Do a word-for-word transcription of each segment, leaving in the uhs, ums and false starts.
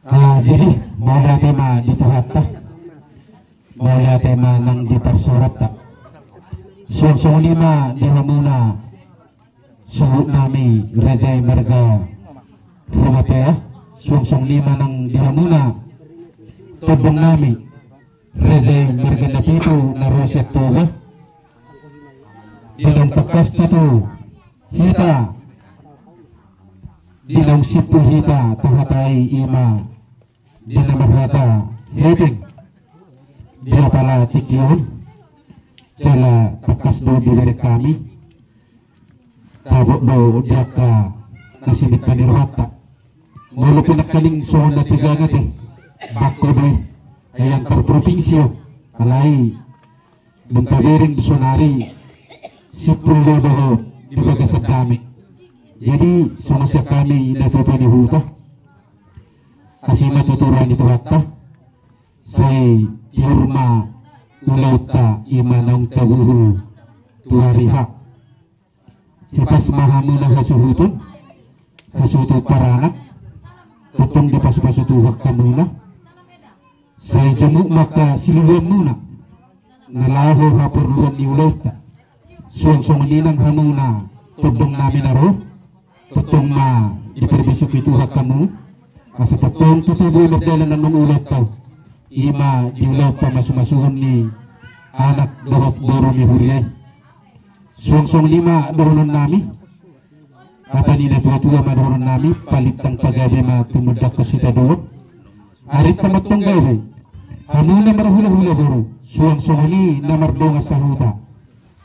Ah, jadi, mauliate ma di Tuhanta, mauliate ma nang di parsaoranta. Suang songon i ma di hamuna suhut nami raja i marga Rumapea, suang songon i ma nang di hamuna tondong nami raja i marga Napitu na ro sian Toba. Di naung tangkas tutu hita, di naung simpul hita tahatai i ma di na marhata hepeng di apala tingki on, jala tangkas do dibereng hami. Dapot do di angka na siminta ni rohanta. Molo pe nangkaning songon na tigangate, bangko do i, ai antar propinsi on. Alai dung tabereng sonari, simpul do dohot di bagasan dame. Jadi songon sian hami natuatua ni huta, asi ma tutu roha ni Tuhanta, sai tiur ma ulaonta i ma naung tabuhul tu ari H. Hipas ma hamuna hasuhuton, hasuhuton paranak, tongtong dipasupasu Tuhan hamuna. Sai jamuk ma angka siluluanmuna na laho haporluan ni ulaonta. Suang songon i nang hamuna tondong nami na ro, tongtong ma diparbisoki Tuhan hamu, asa tongtong tutu boi mardalan annon ulaonta, i ma di ulaon pamasumasuon ni anak dohot boru ni huria i. Suang songon i ma dohonon nami. Hata ni natuatua ma dohonon nami, palintang pagabe ma tumundalhon sitadoan. Arinta ma antong gabe, hamu na marhulahula boru, suang songon i na mardongan sahuta,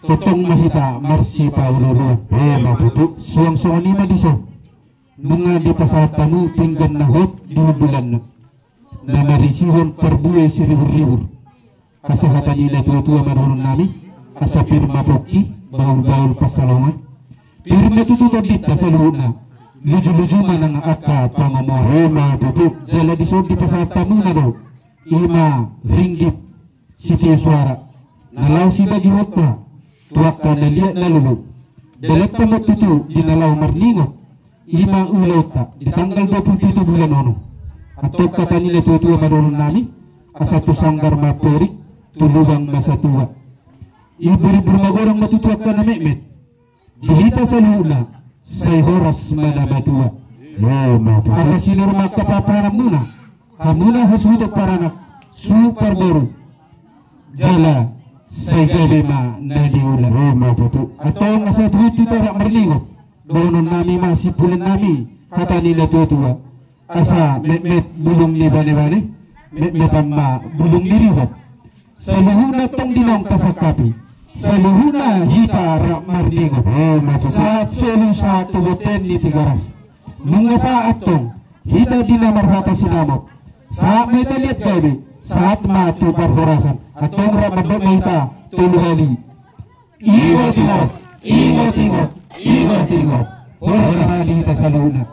tongtong ma hita marsipaolooloan. Emma tutu. Suang songon i ma dison, nunga dipasahat hamu pinggan na hot di hundulanna, na marisihon parbue siriburribur. Asa hata ni natuatua ma dohonon nami, asa pir ma pongki, bahulbahul pansalongan. Pir ma tutu tondinta saluhutna, lujuluju ma nang angka pangomoan. Emma tutu. Jala dison dipasahat hamuna do i ma ringgit sitio suara na laho sibagihonta tu angka na liat na lolo. Dalanta ma tutu di na laho marningot, i ma ulaonta di tanggal dua pulu pitu bulan onom. Antong hata ni natuatua ma dohonon nami, asa tu sanggar ma amporik, tu lubang ma satua. Imburimbur magodang ma tutu angka na metmet di hita saluhutna, sai horas ma na matua. Emma tutu. Asa sinur ma angka parparanmuna, hamuna hasuhuton paranak suhut parboru, jala sai gabe ma na niula. Emma tutu. Antong asa tutu hita rap marningot, dohonon nami ma simpulan nami, hata ni natuatua, asa metmet bulung ni banebane, metmetan ma bulung ni rihot. Saluhutna antong di naung tasangkapi, saluhutna hita rap marningot. Emma tutu. Sahat solu, sahat tu bontean ni Tigaras. Nunga sahat antong hita di na marhata sinamot, sahat ma hita liat gabe, sahat ma tu parhorasan. Antong rap mandok ma hita tolu hali: Ingot, ingot, ingot, ingot, ingot, ingot. Horas ma di hita saluhutna.